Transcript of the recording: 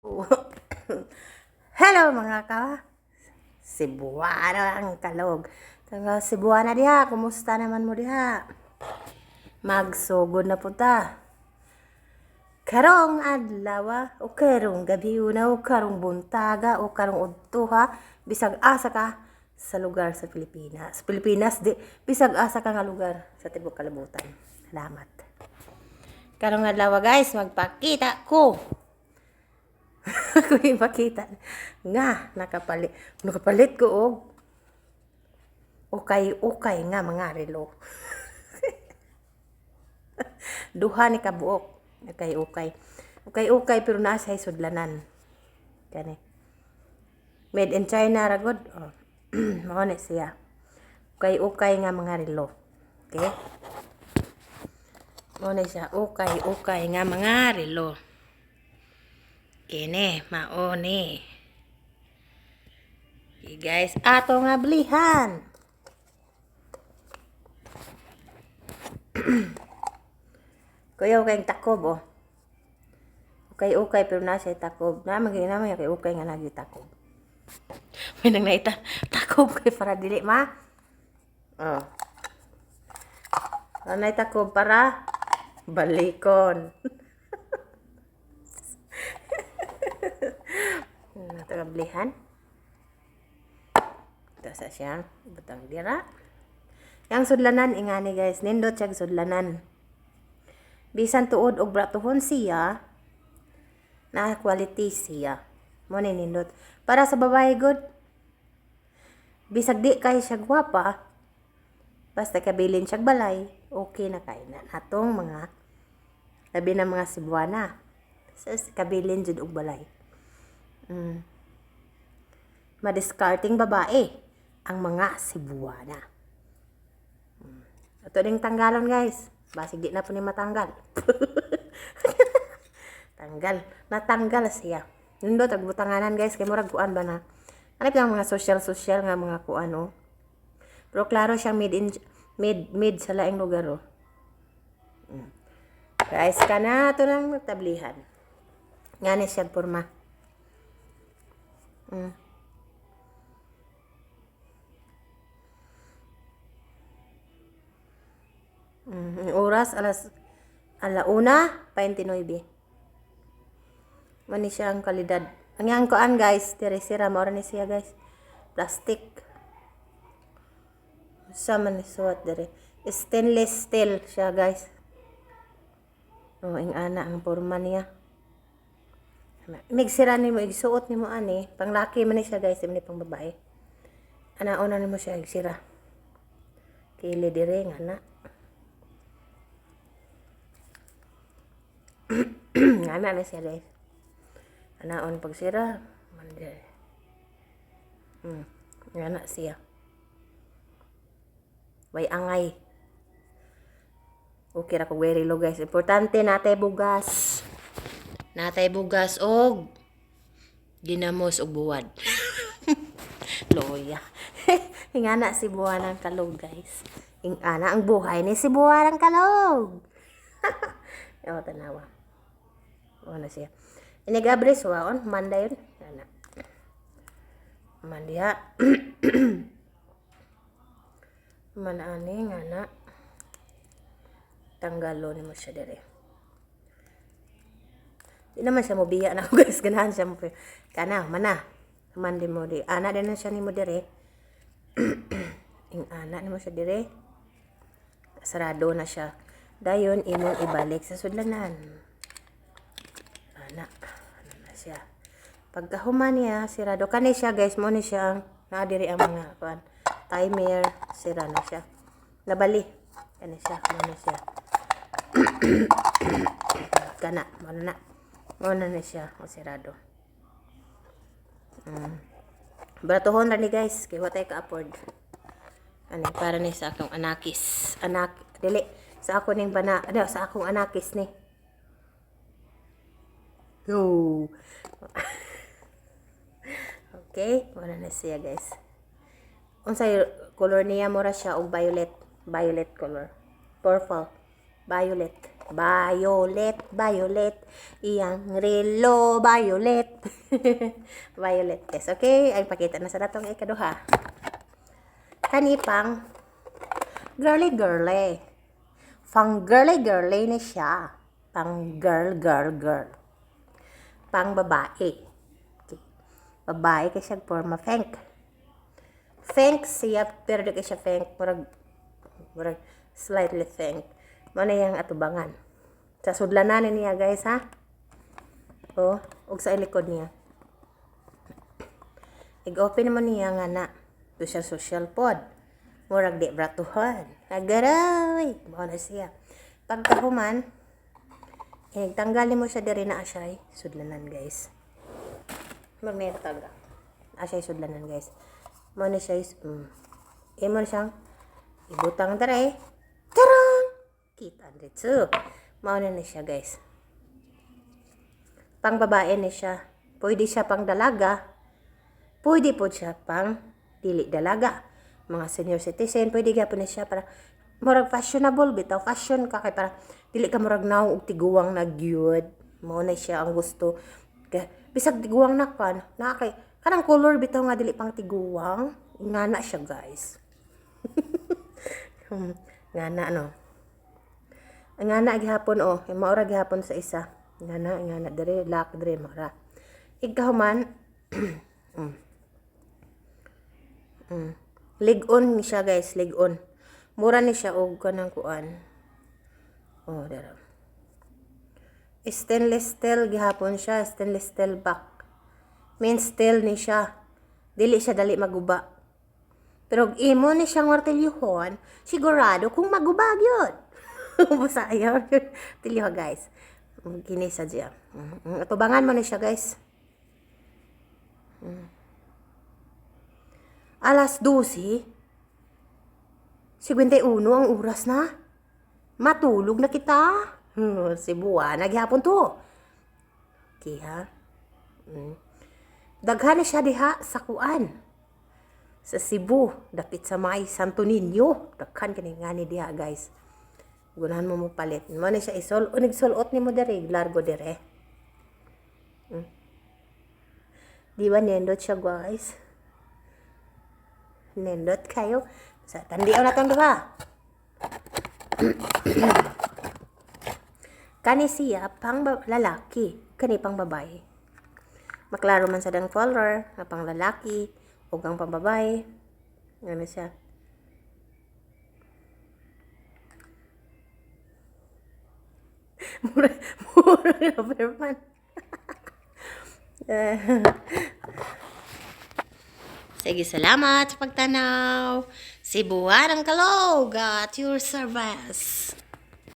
Hello, mga ka Cebuano ang kalog. Taga Cebuana diha, kumusta naman mo diha? Magsugod na po ta. Karong adlaw o karong gabi una o karong buntaga o karong udto ha, bisag asa ka sa lugar sa Pilipinas. Pilipinas di bisag asa ka nga lugar sa tibuok kalibutan. Salamat. Karong adlaw, guys, magpakita ko. Ako ipakita nga nakapalit ko og ukay-ukay nga mga relo. Duha ni kabuok. Ukay-ukay. Ukay-ukay pero naa sa sudlanan. Kani. Made in China ra gud. Oh. Mao ni siya. Ukay-ukay nga mga relo. Okay? Mao ni siya. Ukay-ukay nga mga relo. Kini, mao ni. Okay, guys, ato nga blihan. Kuya, kayong takob, oh. Okay, pero na siya takob. Na, magiging naman kay ukay nga nagi takob. May nang naita, takob kay para dili ma. Oh. Anay takob para balikon. Ato nga blihan. Ito sa siya. Butang dira. Yang sudlanan, ingani, guys. Nindot siya sudlanan. Bisan tuod og bratuhon siya, na quality siya. Mo ni nindot. Para sa babae good. Bisag di kay siya gwapa, basta kabilin siya balay, okay na kay na. Atong mga labi na mga Cebuana. Sa kabilin jud og balay. Madiskarting babae ang mga Cebuana. Ato ding tanggalon, guys. Basig di na po ni matanggal. Tanggal. Natanggal siya. Nindot ag butanganan, guys, kay murag kuan ba na. Ano pa mga social social nga mga kuan, oh. Pero klaro siyang made in made made sa laing lugar, oh. Guys, kana ato nang tablihan. Ngani siya porma. Oras alas 1:29. Mani siya ang kalidad. Ang yang kuan, guys, dire sira mao ni siya, guys. Plastic. Sa man ni suwat dire. Stainless steel siya, guys. Oh, ing ana ang porma niya. Inig sira nimo, igsuot nimo ani, panglaki man ni siya, guys, ni pang babae. Ana una nimo siya igsira. Kili dire nga na. Nga na siya, guys. Anaon pagsira, man dire. Nga na siya. Way angay. Okay ra ko relo, guys. Importante natay bugas. Natay bugas og ginamos og buwad. Loya. Ingana si Buwan ang kalog, guys. Ingana ang buhay ni si Buwan ang kalog. Ewa tanawa. Wala siya. Inigabris waon, manda yun. Ana. Mandiha. Man ani nga na. Tanggalo nimo siya dire. Di naman siya mobiya na ako, guys. Ganahan siya mo. Kana, mana. Man di mo di. Ana din na siya nimo dire. Ing ana nimo siya dire. Sarado na siya. Dayon imong ibalik sa sudlanan. Ana. Ano na siya. Pagkahuman niya, sirado. Kani siya, guys, mo ni siya ang naa diri ang mga kuan. Timer, sira na siya. Nabali. Kani siya, mo ni siya. Kana, mo na. Mo na ni siya, o sirado. Baratuhon ra ni, guys, kay wa tay ka-afford. Ano, para ni sa akong anakis. Anak, dili sa ako ning bana, ano, sa akong anakis ni. Yo. Okay, wala na siya, guys. Unsay color niya? Mura siya og violet, violet color. Purple, violet. Violet, violet. Iyang relo, violet. Violet, guys. Okay, ay pakita na sa natong ikaduha. Kani pang girly girly. Pang girly girly ni siya. Pang girl girl girl. Pang babae. Okay. Babae kay siya forma pink. Pink siya pero di kay siya pink. Murag slightly pink. Mao na iyang atubangan. Sa sudlanan niya, guys, ha. Oh, ug sa likod niya. I-open mo niya nga na. To siya social pod. Murag di bratuhan. Agaray! Mao na siya. Pagkahuman, eh, tanggalin mo siya diri na siya sudlanan, guys. Murag na taga. Na siya sudlanan, guys. Mao na siya Imo na siyang ibutang dere. Tarang! Kita dito. Mao na siya, guys. Pang babae ni siya. Pwede siya pang dalaga. Pwede po siya pang dili dalaga. Mga senior citizen, pwede gyapon na siya para murag fashionable bitaw, fashion ka kay para dili ka murag naong og tiguang na gyud. Mao na siya ang gusto. Bisag tiguang na kan, na kay kanang color bitaw nga dili pang tiguang, ngana siya, guys. Ngana no. Ang ngana gihapon oh, maura gihapon sa isa. Ngana, ngana dire, lock dire maura. Ikaw man Lig-on ni siya, guys, lig-on. Mura ni siya og kanang kuan. Oh, dara. Stainless steel gihapon siya, stainless steel back. Main steel ni siya. Dili siya dali maguba. Pero og imo ni siyang martilyuhon, sigurado kung maguba gyud. Basta ayaw tilyo, guys. Kini sa diya. Atubangan mo ni siya, guys. Alas 12. 51 ang oras na. Matulog na kita. Cebuana gihapon to. Okay ha. Daghan na siya diha sa kuan. Sa Cebu, dapit sa may Santo Niño. Daghan kini ngani diha, guys. Gunahan mo mo palit. Mo na siya isol, unig sulot nimo dere, largo dere. Di ba nindot siya, guys? Nindot kayo. Sa tandiaw na tong duha. Kani siya pang lalaki, kani pang babae. Maklaro man sa dang color, nga pang lalaki ug ang pang babae. Ano siya? Mura mura rubber. Sige, salamat sa pagtanaw. Cebuanang Kalog at your service.